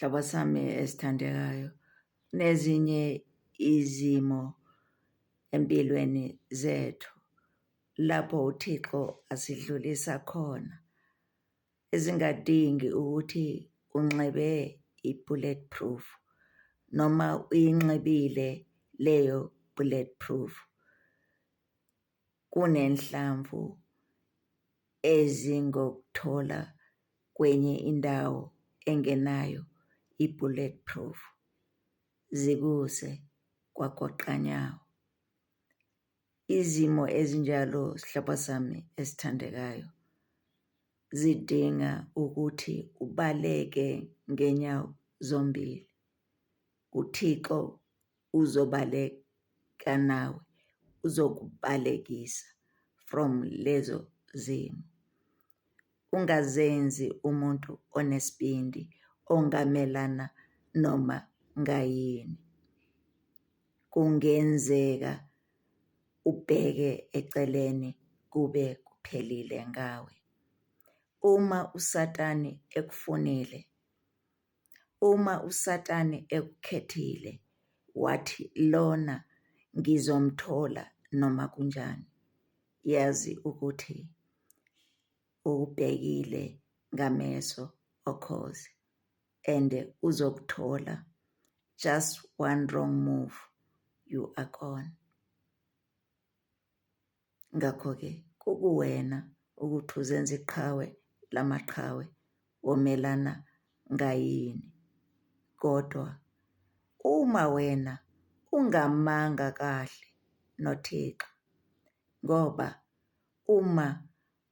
Sihlobo sami esithandekayo, kunezinye izimo empilweni zethu lapho uThixo asidlulisa khona ezingadingi ukuthi unxibe i-bullet proof noma uyinxibile leyo bullet proof. Kunenhlamvu ezingokuthola kwenye indawo engenayo i-bullet proof, zikuse kwagoqanyawo. Izimo ezinjalo, sihlobo sami esithandekayo, zidinga ukuthi ubaleke ngenyawo zombili. UThixo uzobaleka nawe, uzokubalekisa from lezo zimo. Ungazenzi umuntu onesibindi ongamelana noma ngayini. Kungenzeka ubheke eceleni kube kuphelile ngawe. Uma uSatane ekufunile, uma uSatane ekukhethile wathi lona ngizomthola noma kunjani, yazi ukuthi ukubhekile ngameso okhozi and uzokuthola. Just one wrong move, you are gone. Ngakho-ke kukuwena ukuthi uzenze iqhawe lamaqhawe womelana ngayini. Kodwa uma wena ungamanga kahle noThixo, ngoba uma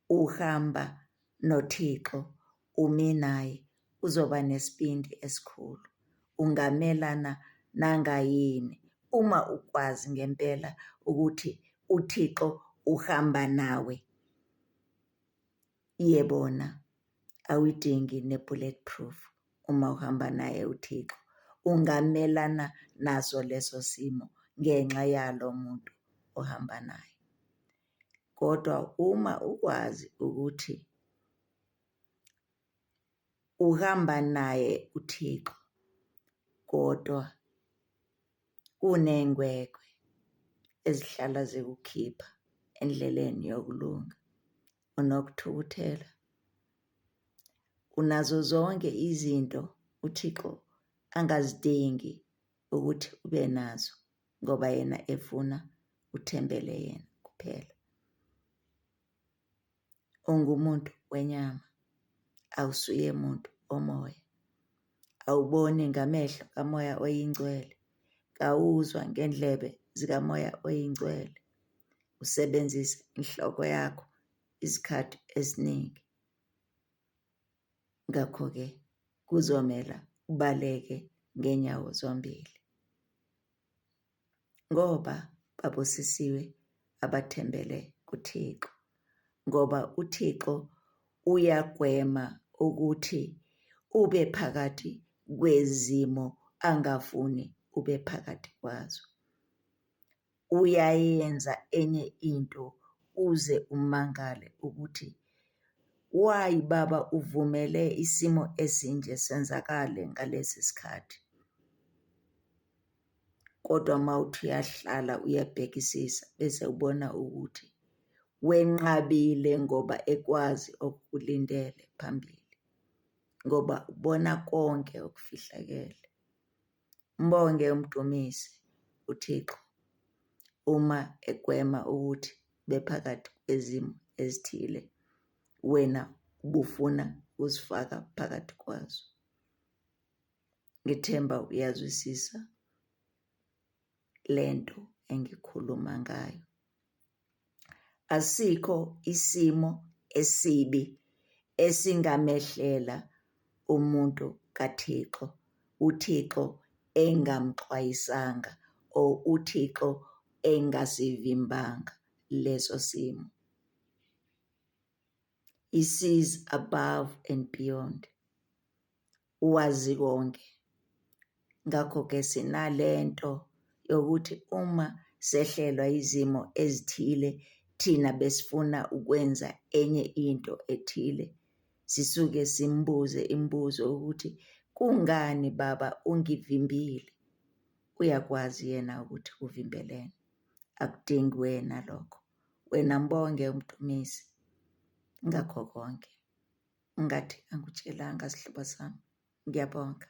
uhamba noThixo umi naye uzoba nesibindi esikhulu, ungamelana nangayini uma ukwazi ngempela ukuthi uThixo uhamba nawe. Yebona, awuyidingi ne-bullet proof uma uhamba naye uThixo. Ungamelana naso leso simo ngenxa yalo muntu ohamba naye. Kodwa uma ukwazi ukuthi uhamba naye uThixo kodwa kuney'ngwegwe ezihlala zikukhipha endleleni yokulunga, unokuthukuthela, unazo zonke izinto uThixo angazidingi ukuthi ube nazo ngoba yena efuna uthembele yena kuphela. Ungumuntu wenyama, awusuye muntu omoya. Awuboni ngamehlo kaMoya oyiNgcwele, kawuzwa ngendlebe zikaMoya oyiNgcwele. Usebenzisa inhloko yakho izikhathi eziningi. Ngakho-ke kuzomela ubaleke ngenyawo zombili. Ngoba babusisiwe abathembele kuThixo, ngoba uThixo uyagwema ukuthi ube phakathi kwezimo angafuni ube phakathi kwazo. Uyayenza enye into uze umangale ukuthi why baba uvumele isimo esinje senzakale ngalesi sikhathi. Kodwa uma uthi uyahlala uyabhekisisa bese ubona ukuthi wenqabile ngoba ekwazi okukulindele phambili, ngoba ubona konke okufihlakele. Mbonge umdumise uThixo uma egwema ukuthi bephakathi kwezimo ezithile wena ubufuna uzifaka phakathi kwazo. Ngithemba uyazwisisa lento engikhuluma ngayo. Asikho isimo esibi esingamehlela umuntu kaThixo, uThixo engamxwayisanga or uThixo engasivimbanga leso simo. He sees above and beyond. Wazi konke. Ngakho-ke sinalento yokuthi uma sehlelwa izimo ezithile thina besifuna ukwenza enye into ethile, sisuke simbuze imibuzo ukuthi Kungani baba ungivimbile? Uyakwazi yena ukuthi kuvimbelene. Akudingi wena lokho. Wena mbonge umdumise ngakho konke. Ngathi angikutshelanga sihlobo sami. Ngiyabonga.